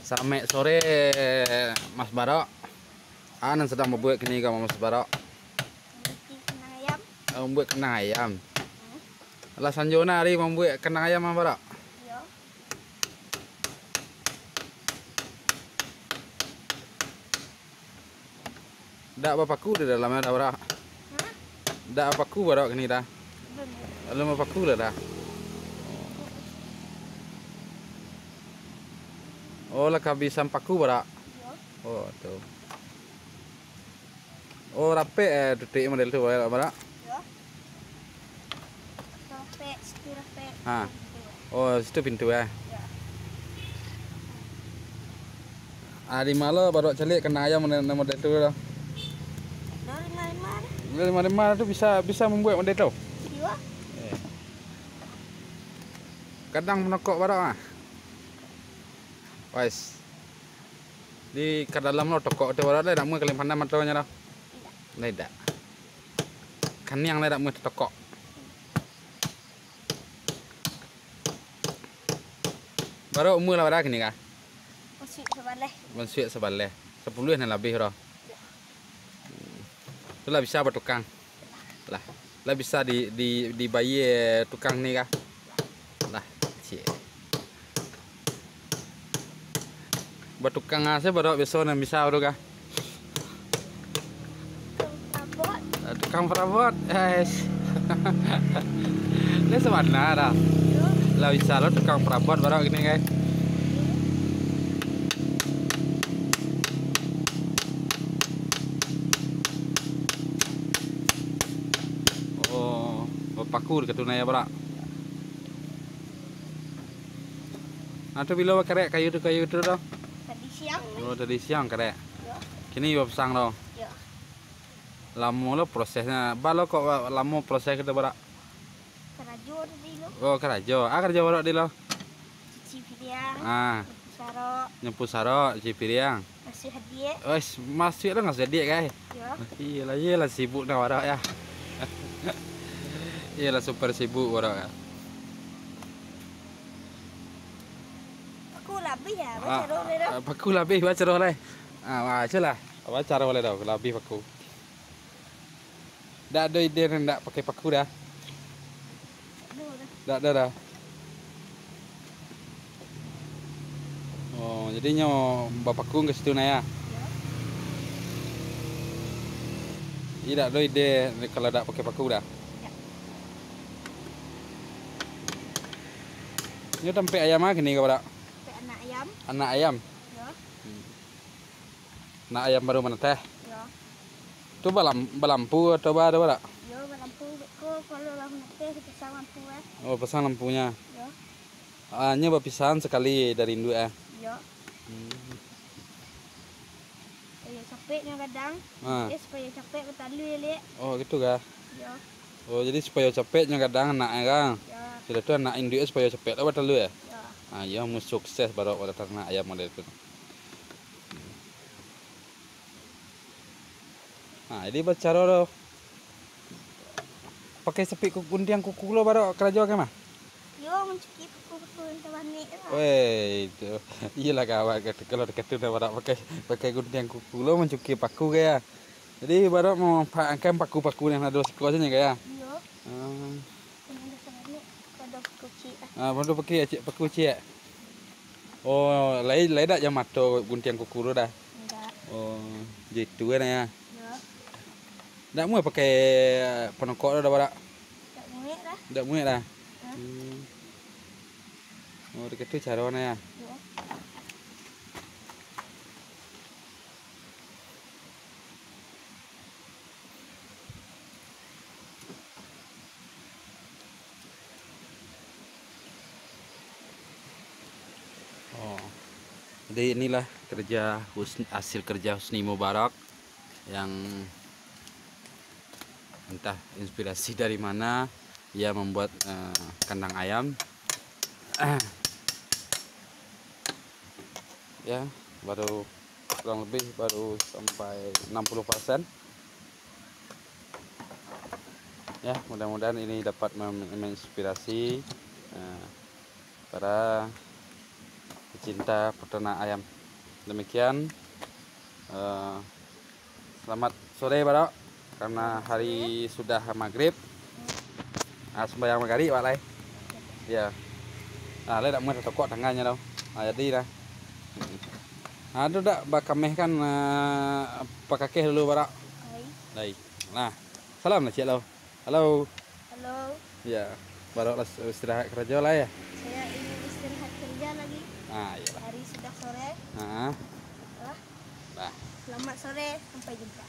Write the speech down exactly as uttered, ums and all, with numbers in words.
Salamak sore, Mas Barok. A nan sadang babuek kini ko, Mas Barok? Bikin kandang ayam. Oh, mambuek kandang ayam. Lah sanjo na ari mambuek kandang ayam, Mas Barok? Iyo. Dak bapaku di dalamnyo dah, Barok? Hah? Dak bapaku, Barok, kini dah? Belum. Belum bapaku lah dah? Oh, lah kabisan paku, Barok? Iyo. Oh, tu. Oh, rapek, eh, tutuik model tu, Barok? Iyo. Rapek, situ rapek. Ha. Pintu. Oh, situ pintu, eh? Iyo. Ah, di ma lo Barok caliak kandang ayam model, model tu lo? Dari ma-ma. Dari ma-ma tu bisa, bisa mambuek model tu? Iyo. Eh. Kadang manokok Barok ah. Wais. Di ka dalam lo tokok tu Barok, dak muah kalimpatan matonyo lo? Indak. Lah indak. Kaniang lah dak muah tokok. Barok umua lah bara kini ka? Masuak sabaleh. Masuak sabaleh. Sapuluah nan labiah ro. Tu lah bisa batukang. Lah, lah bisa di, di, dibayie tukang ni ka? Lah, ciek. Batukang ase Barok biaso nan bisa tu ka? Tukang parabot. Eh, tukang parabot. Ais. Ni sabana dah. Lah bisa lo tukang parabot Barok kini, guys. Oh, bapaku dek tu nah ya, Barok. Nah, tu bilo bakarek kayu tu, kayu tu tu? Tadi siang. Oh, tadi siang karek. Yo. Kini bapasang tu? Yo. Lamo lo prosesnyo. Baa lo kok lamo proses tu, Barok? Karajo tadi lo. Oh, karajo. Ah, karajo Barok tadi lo? Cuci piriang. Ah. Nyapu sarok. Nyapu sarok, cuci piriang. Masuak adiak. Wes, masuak lo ngasuak adiak, guys. Yo. Iyolah, iyolah sibuk nah Barok ya. Iyolah super sibuk Barok ya. Paku labiah ya, baco roh lai dah. Ah, paku labiah, baco roh lai. Ah, baco lah. Baco roh lai dah, labiah paku. Dak ado ide nan dak pakai paku dah. Dak ado dah. Dak ado dah. Oh, jadi nyo bapaku ka situ nah ya. Yo. Jadi dak ado ide kalau dak pakai paku dah. Yo. Nyo tampek ayam ah kini ka Barok? Tampek anak ayam. Anak ayam. Yo. Hmm. Anak ayam baru manateh. Yo. Tu balam-, balampu atau ba-, ado Barok? Yo, balampu ko, kalau lah manateh dipasang lampu eh. Oh, pasang lampunyo. Yo. Ah, nyo bapisahan sakali dari induak eh. Yo. Hmm. Supayo capek nyo gadang. Ha. Eh, supayo capek batalua, Lek. Oh, gitu kah? Yo. Oh, jadi supayo capek nyo gadang anak e kan? Yo. Sudah tu anak induak e supayo capek lah batalua e? Yo. Ah, iyo, mun sukses Barok bataranak ayam model tu. Ha, jadi bacaro tu. Pakai sapik ku-, guntiang kuku lo Barok karajo ka mah? Yo, mancuki paku-paku nan tabanek tu lah. Weh, itu. Iyolah kawan, kata, kalau dikata dah Barok pakai, pakai guntiang kuku lo mancuki paku ka ya. Jadi Barok mamanfaatkan paku-paku nan ado siko sajo ka ya. Iyo. Ah. Nan ado sabanyak, ado paku ciek lah. Ah, ado paku ciek, paku ciek. Oh, lai, lai dak jamato guntiang kuku lo dah? Indak. Oh, jadi itu kan ya. Yo. Dak muah pakai panokok tu dah Barok? Dak muah dah. Dak muah dah? Hah? Hmm. Oh, dek itu caro nah ya. Yo. Oh. Jadi inilah kerja Husni, hasil kerja Husni Mubarak yang entah inspirasi dari mana ia membuat, eh, kandang ayam. Ya, baru kurang lebih baru sampai enam puluh persen. Ya, mudah-mudahan ini dapat mem-, menginspirasi, eh, para Cinta peternak ayam. Demikian, eh, selamat sore, Barok. Karena hari sudah maghrib. Ah, sembahyang maghrib, Wak, lai. Ya. Ah, lai dak muat tokok tangannya tau. Ah, jadi dah. Ado dak bakameh kan, eh, pakakeh dulu, Barok? Lai. Lai. Nah, salam lah, Cik Lau. Halo. Halo. Ya, Barok lah istirahat kerja lah ya. Saya ingin istirahat kerja lagi. Ah, iyalah. Hari sudah sore. Ah. Lah. Nah. Selamat sore, sampai jumpa.